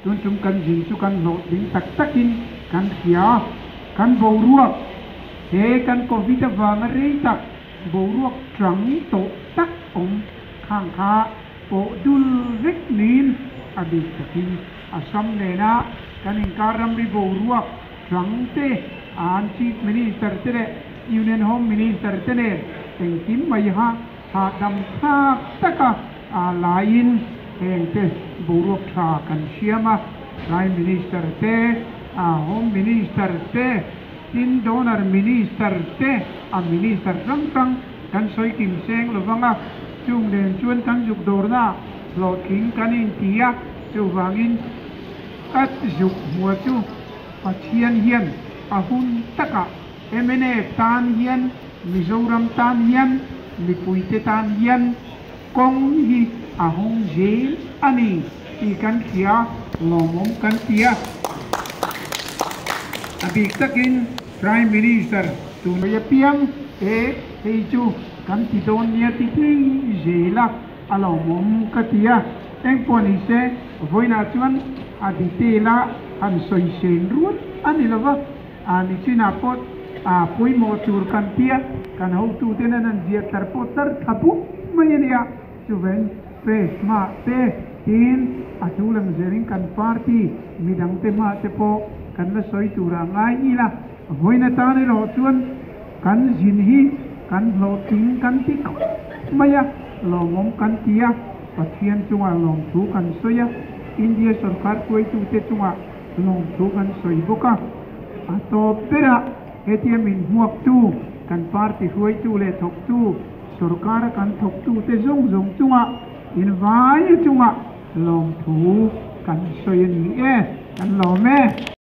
Tun tum kan zin chu kan hlawhtling tak takin kan hria. Kan boruak he kan Covid avanga rei tak boruak tang tawh tak awm khang kha pawh dul vek niin a bik takin Assam nena kan inkar ramri boruak tang te an Chief Minister te leh Union Home Minister te nen engkim mai ha hahdam thlak taka laiin heng te boruak tha kan siam a, Prime Minister te, Home Minister te, tin Donor Minister te, a Minister hrang hrang kan sawi kim seng lo vang a, chung nen chuan kan zuk dawrna hlawhtling kan inti a, chuvangin ka zuk hmua chu Pathian hian a hun takah mnf tan hian Mizoram tan hian mipuite tan hian kawng hi a hawng zel a ni tih kan hria, lawmawm kan ti a. A bik takin Prime Minister tunlai apiang e hei chu kan ti dawn nia ti tei zel a, a lawmawm ka ti a. Engpawh ni se, vawiinah chuan a detail a han sawisel ruat a ni lova. A ni chinah pawh a pawimawh tur kan tia kan hotuten an han ziah tlar pawh tlar thla buk mai a nia. Chuven press hmah te tin a thu lang zelin kan party midangte hmah te pawh kan la sawi turah ngai ila. Vawiin atan erawh chuan kan zin hi kan hlawhtling kan ti khawp mai a, lawmawm kan ti a, Pathian chungah lawmthu kan sawi a, India sorkar hruaitute chungah Lawmthu kan sawi bawk a, a tawp berah hetia min hmuaktu, kan party hruaitu leh thawktu, sorkara kan thawktute zawng zawng chungah invai chungah lawmthu kan sawi a ni e, kan lawm e.